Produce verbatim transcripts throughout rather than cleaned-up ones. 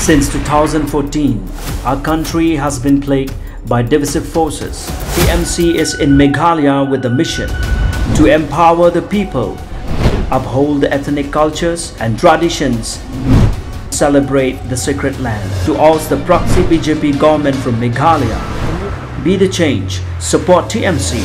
Since two thousand fourteen, our country has been plagued by divisive forces. T M C is in Meghalaya with the mission to empower the people, uphold the ethnic cultures and traditions, celebrate the sacred land. To oust the proxy B J P government from Meghalaya, be the change, support T M C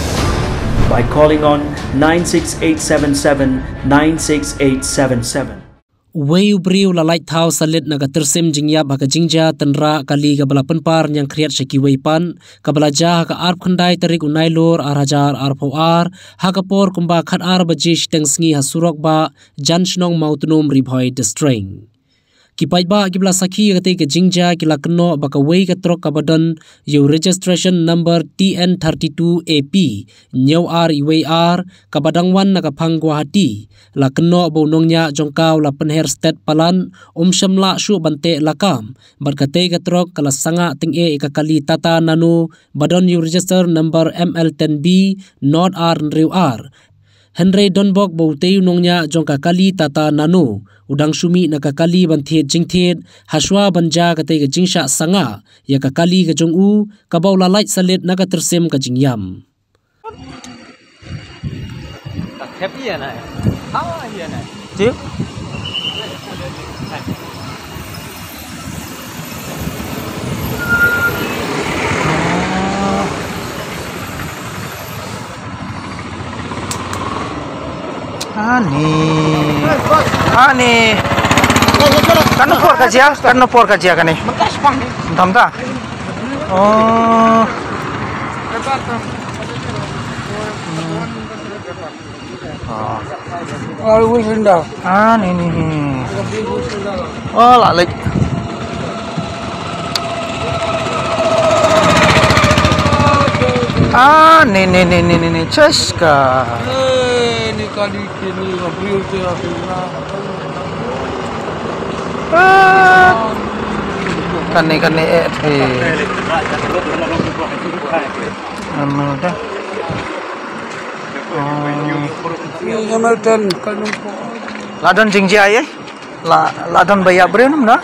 by calling on nine six eight seven seven nine six eight seven seven. Uwei u briew la lait thaw salit na ka tyrsim jingïap ha ka jingjia tynrah kali kaba la pynpar ñiangkhriat sha kiwei pat, kaba la jia ha ka arphew khyndai tarik u Nailur ar hajar arphew ar, ha ka por kumba khatar baje shiteng sngi ha surok bah jan shnong Mawtnum, Ri Bhoi District. Ki paidbah kiba la sakhi ïa katei ka jingjia ki la kynnoh ba kawei ka trok kaba don ïa u registration number T N thirty-two A P hynñiew ar wei ar, kaba dang wan na ka phang Guwahati, la kynnoh ba u nongñiah jong ka u la pynher stet palat, um shym lah shuh ban teh lakam, bad katei ka trok ka la sangah tyngeh ïa ka kali Tata Nano ba don ïa u register number M L ten B nod ar hynriew ar. Hynrei donbok ba utei u nongñiah jong ka kali Tata Nano u dang shu mih na ka kali ban thied jingthied, hashwa ban jia katei ka jingshah sangah ïa ka kali ka jong u, kaba u la lait salit na ka tyrsim ka jingïam. Ani. Ani. Katno por ka jia, katno por ka jia kane. Tam ta. Oh. Ah. Ani, ni, ni. Oh, la lek. Ah, ni, ni, ni, ni, ni, ni. Cheska. Eh, ni kali kini, Gabriel tu lah. Ah. Kane, kane, eh, eh. Ano dah? Oh. Ni Hamilton, kan. La don jingjia ïa? La, la don ba ïa briew nam na?